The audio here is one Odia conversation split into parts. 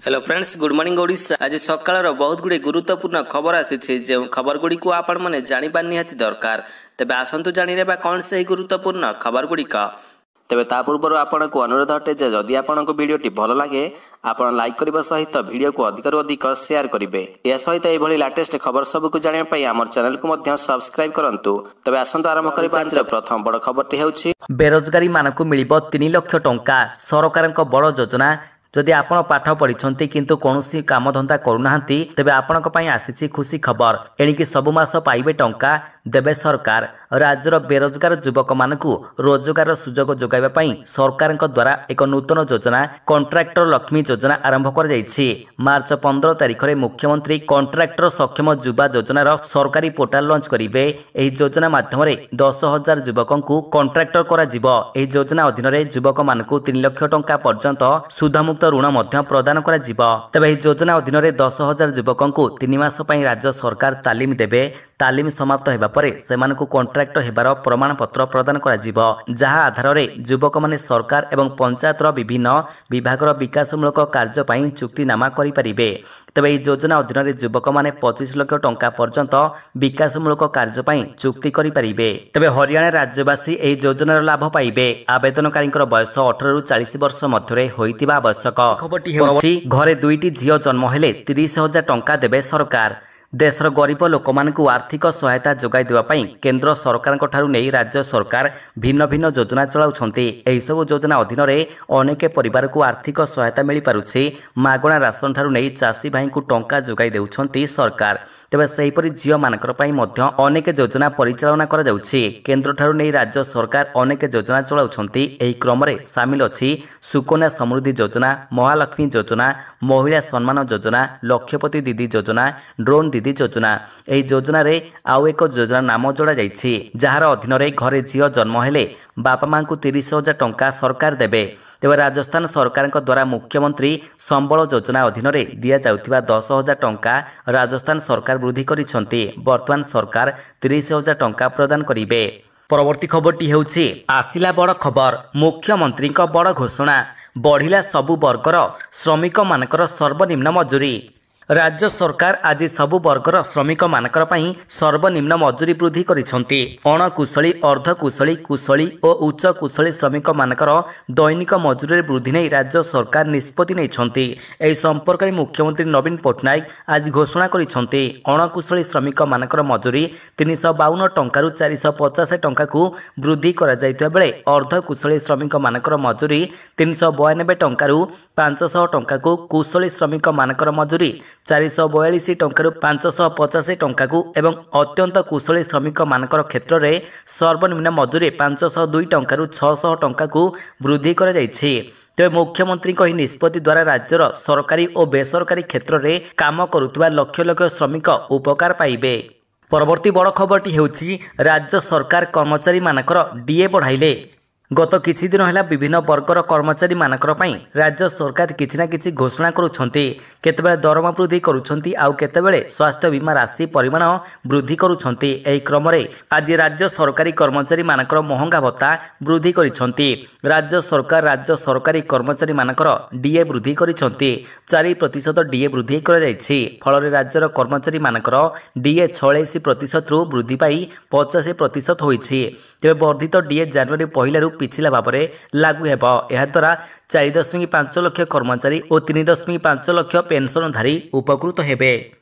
Hello friends, good morning Odisha. ଆଜି ସକାଳର ବହୁତ ଗୁଡ଼ିଏ ଗୁରୁତ୍ୱପୂର୍ଣ୍ଣ ଖବର ଆସିଛି, ଯେଉଁ ଖବରଗୁଡ଼ିକୁ ଆପଣମାନେ ଜାଣିବା ନିହାତି ଦରକାର। ତେବେ ଆସନ୍ତୁ ଜାଣିନେବା କ'ଣ ସେହି ଗୁରୁତ୍ୱପୂର୍ଣ୍ଣ ଖବରଗୁଡ଼ିକ। ତେବେ ତା ପୂର୍ବରୁ ଆପଣଙ୍କୁ ଅନୁରୋଧ ଅଟେ ଯେ ଯଦି ଆପଣଙ୍କୁ ଭିଡ଼ିଓଟି ଭଲ ଲାଗେ, ଆପଣ ଲାଇକ୍ କରିବା ସହିତ ଭିଡ଼ିଓକୁ ଅଧିକରୁ ଅଧିକ ସେୟାର କରିବେ। ଏହା ସହିତ ଏଭଳି ଲାଟେଷ୍ଟ ଖବର ସବୁକୁ ଜାଣିବା ପାଇଁ ଆମର ଚ୍ୟାନେଲକୁ ମଧ୍ୟ ସବସ୍କ୍ରାଇବ୍ କରନ୍ତୁ। ତେବେ ଆସନ୍ତୁ ଆରମ୍ଭ କରିବା। ଆଜିର ପ୍ରଥମ ବଡ଼ ଖବରଟି ହେଉଛି, ବେରୋଜଗାରୀମାନଙ୍କୁ ମିଳିବ 3 ଲକ୍ଷ ଟଙ୍କା, ସରକାରଙ୍କ ବଡ଼ ଯୋଜନା। ଯଦି ଆପଣ ପାଠ ପଢ଼ିଛନ୍ତି କିନ୍ତୁ କୌଣସି କାମଧନ୍ଦା କରୁନାହାନ୍ତି, ତେବେ ଆପଣଙ୍କ ପାଇଁ ଆସିଛି ଖୁସି ଖବର। ଏଣିକି ସବୁ ମାସ ପାଇବେ ଟଙ୍କା, ଦେବେ ସରକାର। ରାଜ୍ୟର ବେରୋଜଗାର ଯୁବକମାନଙ୍କୁ ରୋଜଗାରର ସୁଯୋଗ ଯୋଗାଇବା ପାଇଁ ସରକାରଙ୍କ ଦ୍ୱାରା ଏକ ନୂତନ ଯୋଜନା କଣ୍ଟ୍ରାକ୍ଟର ଲକ୍ଷ୍ମୀ ଯୋଜନା ଆରମ୍ଭ କରାଯାଇଛି। ମାର୍ଚ୍ଚ 15 ତାରିଖରେ ମୁଖ୍ୟମନ୍ତ୍ରୀ କଣ୍ଟ୍ରାକ୍ଟର ସକ୍ଷମ ଯୁବା ଯୋଜନାର ସରକାରୀ ପୋର୍ଟାଲ ଲଞ୍ଚ କରିବେ। ଏହି ଯୋଜନା ମାଧ୍ୟମରେ 10,000 ଯୁବକଙ୍କୁ କଣ୍ଟ୍ରାକ୍ଟର କରାଯିବ। ଏହି ଯୋଜନା ଅଧୀନରେ ଯୁବକମାନଙ୍କୁ 3 ଲକ୍ଷ ଟଙ୍କା ପର୍ଯ୍ୟନ୍ତ ସୁଧମୁକ୍ତ ଋଣ ମଧ୍ୟ ପ୍ରଦାନ କରାଯିବ। ତେବେ ଏହି ଯୋଜନା ଅଧୀନରେ 10,000 ଯୁବକଙ୍କୁ 3 ମାସ ପାଇଁ ରାଜ୍ୟ ସରକାର ତାଲିମ ଦେବେ। ତାଲିମ ସମାପ୍ତ ହେବା ପରେ ସେମାନଙ୍କୁ କଣ୍ଟ୍ରାକ୍ଟର ହେବାର ପ୍ରମାଣପତ୍ର ପ୍ରଦାନ କରାଯିବ, ଯାହା ଆଧାରରେ ଯୁବକମାନେ ସରକାର ଏବଂ ପଞ୍ଚାୟତର ବିଭିନ୍ନ ବିଭାଗର ବିକାଶମୂଳକ କାର୍ଯ୍ୟ ପାଇଁ ଚୁକ୍ତିନାମା କରିପାରିବେ। ତେବେ ଏହି ଯୋଜନା ଅଧୀନରେ ଯୁବକମାନେ 25 ଲକ୍ଷ ଟଙ୍କା ପର୍ଯ୍ୟନ୍ତ ବିକାଶମୂଳକ କାର୍ଯ୍ୟ ପାଇଁ ଚୁକ୍ତି କରିପାରିବେ। ତେବେ ହରିୟାଣା ରାଜ୍ୟବାସୀ ଏହି ଯୋଜନାର ଲାଭ ପାଇବେ। ଆବେଦନକାରୀଙ୍କର ବୟସ 18ରୁ 40 ବର୍ଷ ମଧ୍ୟରେ ହୋଇଥିବା ଆବଶ୍ୟକ। ଖବରଟି ହେଉଛି, ଘରେ 2ଟି ଝିଅ ଜନ୍ମ ହେଲେ 30,000 ଟଙ୍କା ଦେବେ ସରକାର। ଦେଶର ଗରିବ ଲୋକମାନଙ୍କୁ ଆର୍ଥିକ ସହାୟତା ଯୋଗାଇ ଦେବା ପାଇଁ କେନ୍ଦ୍ର ସରକାରଙ୍କ ଠାରୁ ନେଇ ରାଜ୍ୟ ସରକାର ଭିନ୍ନ ଭିନ୍ନ ଯୋଜନା ଚଳାଉଛନ୍ତି। ଏହିସବୁ ଯୋଜନା ଅଧୀନରେ ଅନେକ ପରିବାରକୁ ଆର୍ଥିକ ସହାୟତା ମିଳିପାରୁଛି। ମାଗଣା ରାସନ ଠାରୁ ନେଇ ଚାଷୀ ଭାଇଙ୍କୁ ଟଙ୍କା ଯୋଗାଇ ଦେଉଛନ୍ତି ସରକାର। ତେବେ ସେହିପରି ଝିଅମାନଙ୍କର ପାଇଁ ମଧ୍ୟ ଅନେକ ଯୋଜନା ପରିଚାଳନା କରାଯାଉଛି। କେନ୍ଦ୍ରଠାରୁ ନେଇ ରାଜ୍ୟ ସରକାର ଅନେକ ଯୋଜନା ଚଳାଉଛନ୍ତି। ଏହି କ୍ରମରେ ସାମିଲ ଅଛି ସୁକନ୍ୟା ସମୃଦ୍ଧି ଯୋଜନା, ମହାଲକ୍ଷ୍ମୀ ଯୋଜନା, ମହିଳା ସମ୍ମାନ ଯୋଜନା, ଲକ୍ଷପତି ଦିଦି ଯୋଜନା, ଡ୍ରୋନ୍ ଦିଦି ଯୋଜନା। ଏହି ଯୋଜନାରେ ଆଉ ଏକ ଯୋଜନା ନାମ ଯୋଡ଼ାଯାଇଛି, ଯାହାର ଅଧୀନରେ ଘରେ ଝିଅ ଜନ୍ମ ହେଲେ ବାପା ମାଙ୍କୁ 30,000 ଟଙ୍କା ସରକାର ଦେବେ। ତେବେ ରାଜସ୍ଥାନ ସରକାରଙ୍କ ଦ୍ୱାରା ମୁଖ୍ୟମନ୍ତ୍ରୀ ସମ୍ବଳ ଯୋଜନା ଅଧୀନରେ ଦିଆଯାଉଥିବା 10,000 ଟଙ୍କା ରାଜସ୍ଥାନ ସରକାର ବୃଦ୍ଧି କରିଛନ୍ତି। ବର୍ତ୍ତମାନ ସରକାର 30,000 ଟଙ୍କା ପ୍ରଦାନ କରିବେ। ପରବର୍ତ୍ତୀ ଖବରଟି ହେଉଛି, ଆସିଲା ବଡ଼ ଖବର, ମୁଖ୍ୟମନ୍ତ୍ରୀଙ୍କ ବଡ଼ ଘୋଷଣା, ବଢ଼ିଲା ସବୁ ବର୍ଗର ଶ୍ରମିକମାନଙ୍କର ସର୍ବନିମ୍ନ ମଜୁରୀ। ରାଜ୍ୟ ସରକାର ଆଜି ସବୁ ବର୍ଗର ଶ୍ରମିକମାନଙ୍କର ପାଇଁ ସର୍ବନିମ୍ନ ମଜୁରୀ ବୃଦ୍ଧି କରିଛନ୍ତି। ଅଣକୁଶଳୀ, ଅର୍ଦ୍ଧକୁଶଳୀ, କୁଶଳୀ ଓ ଉଚ୍ଚ କୁଶଳୀ ଶ୍ରମିକମାନଙ୍କର ଦୈନିକ ମଜୁରୀରେ ବୃଦ୍ଧି ନେଇ ରାଜ୍ୟ ସରକାର ନିଷ୍ପତ୍ତି ନେଇଛନ୍ତି। ଏହି ସମ୍ପର୍କରେ ମୁଖ୍ୟମନ୍ତ୍ରୀ ନବୀନ ପଟ୍ଟନାୟକ ଆଜି ଘୋଷଣା କରିଛନ୍ତି। ଅଣକୁଶଳୀ ଶ୍ରମିକମାନଙ୍କର ମଜୁରୀ 352 ଟଙ୍କାରୁ 450 ଟଙ୍କାକୁ ବୃଦ୍ଧି କରାଯାଇଥିବା ବେଳେ ଅର୍ଦ୍ଧକୁଶଳୀ ଶ୍ରମିକମାନଙ୍କର ମଜୁରୀ 392 ଟଙ୍କାରୁ 500 ଟଙ୍କାକୁ, କୁଶଳୀ ଶ୍ରମିକମାନଙ୍କର ମଜୁରୀ 442 ଟଙ୍କାରୁ 585 ଟଙ୍କାକୁ ଏବଂ ଅତ୍ୟନ୍ତ କୁଶଳୀ ଶ୍ରମିକମାନଙ୍କର କ୍ଷେତ୍ରରେ ସର୍ବନିମ୍ନ ମଜୁରୀ 502 ଟଙ୍କାରୁ 600 ଟଙ୍କାକୁ ବୃଦ୍ଧି କରାଯାଇଛି। ତେବେ ମୁଖ୍ୟମନ୍ତ୍ରୀଙ୍କ ଏହି ନିଷ୍ପତ୍ତି ଦ୍ୱାରା ରାଜ୍ୟର ସରକାରୀ ଓ ବେସରକାରୀ କ୍ଷେତ୍ରରେ କାମ କରୁଥିବା ଲକ୍ଷ ଲକ୍ଷ ଶ୍ରମିକ ଉପକାର ପାଇବେ। ପରବର୍ତ୍ତୀ ବଡ଼ ଖବରଟି ହେଉଛି, ରାଜ୍ୟ ସରକାର କର୍ମଚାରୀମାନଙ୍କର ଡିଏ ବଢ଼ାଇଲେ। ଗତ କିଛି ଦିନ ହେଲା ବିଭିନ୍ନ ବର୍ଗର କର୍ମଚାରୀମାନଙ୍କର ପାଇଁ ରାଜ୍ୟ ସରକାର କିଛି ନା କିଛି ଘୋଷଣା କରୁଛନ୍ତି। କେତେବେଳେ ଦରମା ବୃଦ୍ଧି କରୁଛନ୍ତି, ଆଉ କେତେବେଳେ ସ୍ୱାସ୍ଥ୍ୟ ବୀମା ରାଶି ପରିମାଣ ବୃଦ୍ଧି କରୁଛନ୍ତି। ଏହି କ୍ରମରେ ଆଜି ରାଜ୍ୟ ସରକାରୀ କର୍ମଚାରୀମାନଙ୍କର ମହଙ୍ଗା ଭତ୍ତା ବୃଦ୍ଧି କରିଛନ୍ତି। ରାଜ୍ୟ ସରକାର ରାଜ୍ୟ ସରକାରୀ କର୍ମଚାରୀମାନଙ୍କର ଡିଏ ବୃଦ୍ଧି କରିଛନ୍ତି। 4% ଡିଏ ବୃଦ୍ଧି କରାଯାଇଛି। ଫଳରେ ରାଜ୍ୟର କର୍ମଚାରୀମାନଙ୍କର ଡିଏ 46 ପ୍ରତିଶତରୁ ବୃଦ୍ଧି ପାଇ 85% ହୋଇଛି। ତେବେ ବର୍ଦ୍ଧିତ ଡିଏ ଜାନୁଆରୀ 1ରୁ ପିଛିଲା ଭାବରେ ଲାଗୁ ହେବ। ଏହାଦ୍ୱାରା 4.5 ଲକ୍ଷ କର୍ମଚାରୀ ଓ 3.5 ଲକ୍ଷ ପେନ୍ସନଧାରୀ ଉପକୃତ ହେବେ।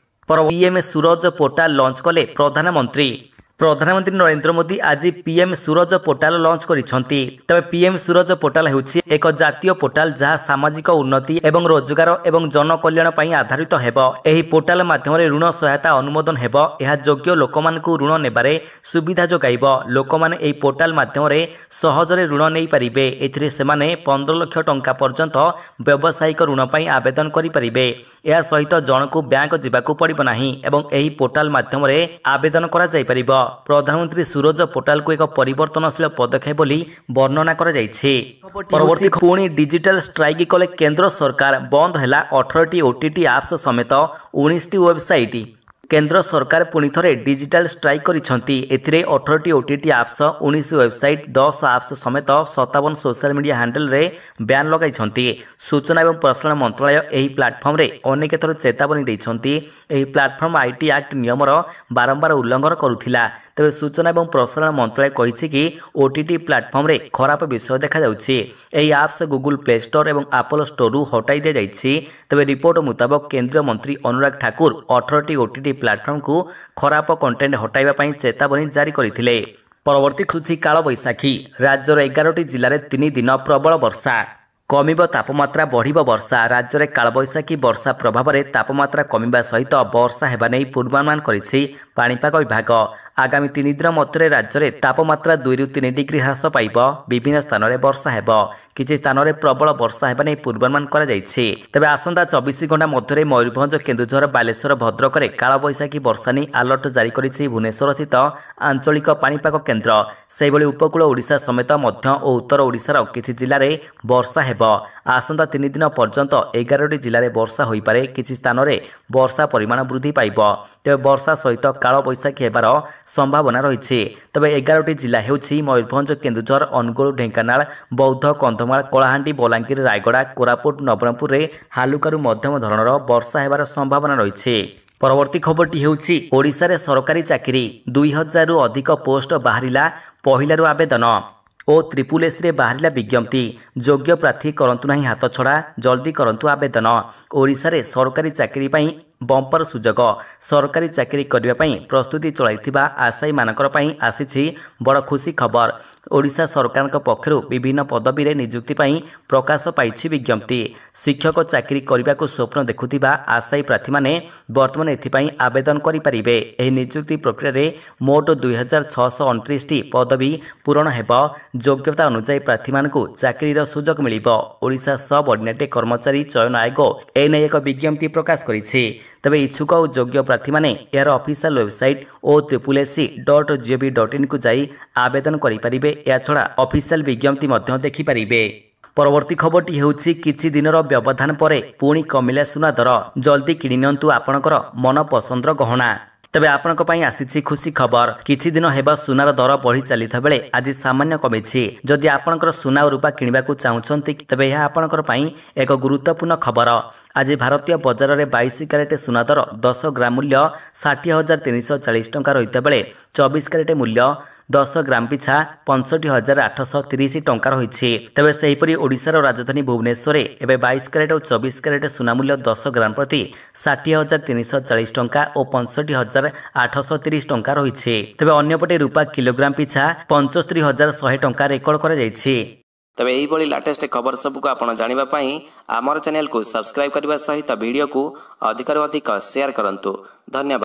ପିଏମ୍ ସୁରଜ ପୋର୍ଟାଲ ଲଞ୍ଚ କଲେ ପ୍ରଧାନମନ୍ତ୍ରୀ। ପ୍ରଧାନମନ୍ତ୍ରୀ ନରେନ୍ଦ୍ର ମୋଦି ଆଜି ପିଏମ୍ ସୁରଜ ପୋର୍ଟାଲ ଲଞ୍ଚ କରିଛନ୍ତି। ତେବେ ପିଏମ୍ ସୁରଜ ପୋର୍ଟାଲ ହେଉଛି ଏକ ଜାତୀୟ ପୋର୍ଟାଲ, ଯାହା ସାମାଜିକ ଉନ୍ନତି ଏବଂ ରୋଜଗାର ଏବଂ ଜନକଲ୍ୟାଣ ପାଇଁ ଆଧାରିତ ହେବ। ଏହି ପୋର୍ଟାଲ ମାଧ୍ୟମରେ ଋଣ ସହାୟତା ଅନୁମୋଦନ ହେବ। ଏହା ଯୋଗ୍ୟ ଲୋକମାନଙ୍କୁ ଋଣ ନେବାରେ ସୁବିଧା ଯୋଗାଇବ। ଲୋକମାନେ ଏହି ପୋର୍ଟାଲ ମାଧ୍ୟମରେ ସହଜରେ ଋଣ ନେଇପାରିବେ। ଏଥିରେ ସେମାନେ 15 ଲକ୍ଷ ଟଙ୍କା ପର୍ଯ୍ୟନ୍ତ ବ୍ୟବସାୟିକ ଋଣ ପାଇଁ ଆବେଦନ କରିପାରିବେ। ଏହା ସହିତ ଜଣକୁ ବ୍ୟାଙ୍କ ଯିବାକୁ ପଡ଼ିବ ନାହିଁ ଏବଂ ଏହି ପୋର୍ଟାଲ ମାଧ୍ୟମରେ ଆବେଦନ କରାଯାଇପାରିବ। ପ୍ରଧାନମନ୍ତ୍ରୀ ସୁରଜ ପୋର୍ଟାଲକୁ ଏକ ପରିବର୍ତ୍ତନଶୀଳ ପଦକ୍ଷେପ ବୋଲି ବର୍ଣ୍ଣନା କରାଯାଇଛି। ପରବର୍ତ୍ତୀ, ପୁଣି ଡିଜିଟାଲ ଷ୍ଟ୍ରାଇକ୍ କଲେ କେନ୍ଦ୍ର ସରକାର, ବନ୍ଦ ହେଲା 18ଟି ଓଟିଟି ଆପ୍ସ ସମେତ 19ଟି ୱେବସାଇଟ୍। କେନ୍ଦ୍ର ସରକାର ପୁଣି ଥରେ ଡିଜିଟାଲ ଷ୍ଟ୍ରାଇକ୍ କରିଛନ୍ତି। ଏଥିରେ 18ଟି ଓଟିଟି ଆପ୍ସ, 19 ୱେବସାଇଟ୍, 10 ଆପ୍ସ ସମେତ 57 ସୋସିଆଲ ମିଡିଆ ହ୍ୟାଣ୍ଡେଲରେ ବ୍ୟାନ୍ ଲଗାଇଛନ୍ତି। ସୂଚନା ଏବଂ ପ୍ରସାରଣ ମନ୍ତ୍ରଣାଳୟ ଏହି ପ୍ଲାଟଫର୍ମରେ ଅନେକ ଥର ଚେତାବନୀ ଦେଇଛନ୍ତି। ଏହି ପ୍ଲାଟଫର୍ମ IT act ନିୟମର ବାରମ୍ବାର ଉଲ୍ଲଂଘନ କରୁଥିଲା। ତେବେ ସୂଚନା ଏବଂ ପ୍ରସାରଣ ମନ୍ତ୍ରଣାଳୟ କହିଛି କି ଓଟିଟି ପ୍ଲାଟଫର୍ମରେ ଖରାପ ବିଷୟ ଦେଖାଯାଉଛି। ଏହି ଆପ୍ସ ଗୁଗୁଲ ପ୍ଲେ ଷ୍ଟୋର ଏବଂ ଆପଲ ଷ୍ଟୋରରୁ ହଟାଇ ଦିଆଯାଇଛି। ତେବେ ରିପୋର୍ଟ ମୁତାବକ କେନ୍ଦ୍ର ମନ୍ତ୍ରୀ ଅନୁରାଗ ଠାକୁର 18ଟି ଓଟିଟି ପ୍ଲାଟଫର୍ମକୁ ଖରାପ କଣ୍ଟେଣ୍ଟ ହଟାଇବା ପାଇଁ ଚେତାବନୀ ଜାରି କରିଥିଲେ। ପରବର୍ତ୍ତୀ ସୂଚୀ, କାଳବୈଶାଖୀ। ରାଜ୍ୟର 11ଟି ଜିଲ୍ଲାରେ 3 ଦିନ ପ୍ରବଳ ବର୍ଷା। କମିବ ତାପମାତ୍ରା, ବଢ଼ିବ ବର୍ଷା। ରାଜ୍ୟରେ କାଳବୈଶାଖୀ ବର୍ଷା ପ୍ରଭାବରେ ତାପମାତ୍ରା କମିବା ସହିତ ବର୍ଷା ହେବା ନେଇ ପୂର୍ବାନୁମାନ କରିଛି ପାଣିପାଗ ବିଭାଗ। ଆଗାମୀ 3 ଦିନ ମଧ୍ୟରେ ରାଜ୍ୟରେ ତାପମାତ୍ରା 2ରୁ 3 ଡିଗ୍ରୀ ହ୍ରାସ ପାଇବ। ବିଭିନ୍ନ ସ୍ଥାନରେ ବର୍ଷା ହେବ। କିଛି ସ୍ଥାନରେ ପ୍ରବଳ ବର୍ଷା ହେବା ନେଇ ପୂର୍ବାନୁମାନ କରାଯାଇଛି। ତେବେ ଆସନ୍ତା 24 ଘଣ୍ଟା ମଧ୍ୟରେ ମୟୂରଭଞ୍ଜ, କେନ୍ଦୁଝର, ବାଲେଶ୍ୱର, ଭଦ୍ରକରେ କାଳବୈଶାଖୀ ବର୍ଷା ନେଇ ଆଲର୍ଟ ଜାରି କରିଛି ଭୁବନେଶ୍ୱରସ୍ଥିତ ଆଞ୍ଚଳିକ ପାଣିପାଗ କେନ୍ଦ୍ର। ସେହିଭଳି ଉପକୂଳ ଓଡ଼ିଶା ସମେତ ମଧ୍ୟ ଓ ଉତ୍ତର ଓଡ଼ିଶାର କିଛି ଜିଲ୍ଲାରେ ବର୍ଷା ହେବ। ଆସନ୍ତା 3 ଦିନ ପର୍ଯ୍ୟନ୍ତ 11ଟି ଜିଲ୍ଲାରେ ବର୍ଷା ହୋଇପାରେ। କିଛି ସ୍ଥାନରେ ବର୍ଷା ପରିମାଣ ବୃଦ୍ଧି ପାଇବ। ତେବେ ବର୍ଷା ସହିତ କାଳବୈଶାଖୀ ହେବାର ସମ୍ଭାବନା ରହିଛି। ତେବେ 11ଟି ଜିଲ୍ଲା ହେଉଛି ମୟୂରଭଞ୍ଜ, କେନ୍ଦୁଝର, ଅନୁଗୁଳ, ଢେଙ୍କାନାଳ, ବୌଦ୍ଧ, କନ୍ଧମାଳ, କଳାହାଣ୍ଡି, ବଲାଙ୍ଗୀର, ରାୟଗଡ଼ା, କୋରାପୁଟ, ନବରଙ୍ଗପୁରରେ ହାଲୁକାରୁ ମଧ୍ୟମ ଧରଣର ବର୍ଷା ହେବାର ସମ୍ଭାବନା ରହିଛି। ପରବର୍ତ୍ତୀ ଖବରଟି ହେଉଛି, ଓଡ଼ିଶାରେ ସରକାରୀ ଚାକିରି 2000ରୁ ଅଧିକ ପୋଷ୍ଟ ବାହାରିଲା, ପହିଲାରୁ ଆବେଦନ। ଓ ତ୍ରିପୁଲ ଏସ୍ରେ ବାହାରିଲା ବିଜ୍ଞପ୍ତି। ଯୋଗ୍ୟ ପ୍ରାର୍ଥୀ କରନ୍ତୁ ନାହିଁ ହାତଛଡ଼ା, ଜଲ୍ଦି କରନ୍ତୁ ଆବେଦନ। ଓଡ଼ିଶାରେ ସରକାରୀ ଚାକିରି ପାଇଁ ବମ୍ପର ସୁଯୋଗ। ସରକାରୀ ଚାକିରି କରିବା ପାଇଁ ପ୍ରସ୍ତୁତି ଚଳାଇଥିବା ଆଶାୟୀମାନଙ୍କର ପାଇଁ ଆସିଛି ବଡ଼ ଖୁସି ଖବର। ଓଡ଼ିଶା ସରକାରଙ୍କ ପକ୍ଷରୁ ବିଭିନ୍ନ ପଦବୀରେ ନିଯୁକ୍ତି ପାଇଁ ପ୍ରକାଶ ପାଇଛି ବିଜ୍ଞପ୍ତି। ଶିକ୍ଷକ ଚାକିରି କରିବାକୁ ସ୍ୱପ୍ନ ଦେଖୁଥିବା ଆଶାୟୀ ପ୍ରାର୍ଥୀମାନେ ବର୍ତ୍ତମାନ ଏଥିପାଇଁ ଆବେଦନ କରିପାରିବେ। ଏହି ନିଯୁକ୍ତି ପ୍ରକ୍ରିୟାରେ ମୋଟ 2629ଟି ପଦବୀ ପୂରଣ ହେବ। ଯୋଗ୍ୟତା ଅନୁଯାୟୀ ପ୍ରାର୍ଥୀମାନଙ୍କୁ ଚାକିରିର ସୁଯୋଗ ମିଳିବ। ଓଡ଼ିଶା ସବ୍ ଅର୍ଡିନେଟ୍ କର୍ମଚାରୀ ଚୟନ ଆୟୋଗ ଏନେଇ ଏକ ବିଜ୍ଞପ୍ତି ପ୍ରକାଶ କରିଛି। ତେବେ ଇଚ୍ଛୁକ ଓ ଯୋଗ୍ୟ ପ୍ରାର୍ଥୀମାନେ ଏହାର ଅଫିସିଆଲ ୱେବସାଇଟ୍ ଓ triple S dot GOV dot ଇନ୍କୁ ଯାଇ ଆବେଦନ କରିପାରିବେ। ଏହାଛଡ଼ା ଅଫିସିଆଲ ବିଜ୍ଞପ୍ତି ମଧ୍ୟ ଦେଖିପାରିବେ। ପରବର୍ତ୍ତୀ ଖବରଟି ହେଉଛି, କିଛି ଦିନର ବ୍ୟବଧାନ ପରେ ପୁଣି କମିଲା ସୁନା ଦର, ଜଲ୍ଦି କିଣି ନିଅନ୍ତୁ ଆପଣଙ୍କର ମନ ପସନ୍ଦର ଗହଣା। ତେବେ ଆପଣଙ୍କ ପାଇଁ ଆସିଛି ଖୁସି ଖବର। କିଛି ଦିନ ହେବ ସୁନାର ଦର ବଢ଼ି ଚାଲିଥିବା ବେଳେ ଆଜି ସାମାନ୍ୟ କମିଛି। ଯଦି ଆପଣଙ୍କର ସୁନା ଓ ରୂପା କିଣିବାକୁ ଚାହୁଁଛନ୍ତି, ତେବେ ଏହା ଆପଣଙ୍କର ପାଇଁ ଏକ ଗୁରୁତ୍ୱପୂର୍ଣ୍ଣ ଖବର। ଆଜି ଭାରତୀୟ ବଜାରରେ 22 କ୍ୟାରେଟ୍ ସୁନା ଦର 10 ଗ୍ରାମ ମୂଲ୍ୟ 60,340 ଟଙ୍କା ରହିଥିବା ବେଳେ 24 କ୍ୟାରେଟ୍ ମୂଲ୍ୟ 10 ଗ୍ରାମ ପିଛା 65,830 ଟଙ୍କା ରହିଛି। ତେବେ ସେହିପରି ଓଡ଼ିଶାର ରାଜଧାନୀ ଭୁବନେଶ୍ୱରରେ ଏବେ 22 କ୍ୟାରେଟ୍ ଓ 24 କ୍ୟାରେଟ୍ ସୁନା ମୂଲ୍ୟ 10 ଗ୍ରାମ ପ୍ରତି 60,340 ଟଙ୍କା ଓ 65,830 ଟଙ୍କା ରହିଛି। ତେବେ ଅନ୍ୟପଟେ ରୂପା କିଲୋଗ୍ରାମ ପିଛା 75,100 ଟଙ୍କା ରେକର୍ଡ କରାଯାଇଛି। ତେବେ ଏହିଭଳି ଲାଟେଷ୍ଟ ଖବର ସବୁକୁ ଆପଣ ଜାଣିବା ପାଇଁ ଆମର ଚ୍ୟାନେଲକୁ ସବସ୍କ୍ରାଇବ୍ କରିବା ସହିତ ଭିଡ଼ିଓକୁ ଅଧିକରୁ ଅଧିକ ସେୟାର କରନ୍ତୁ। ଧନ୍ୟବାଦ।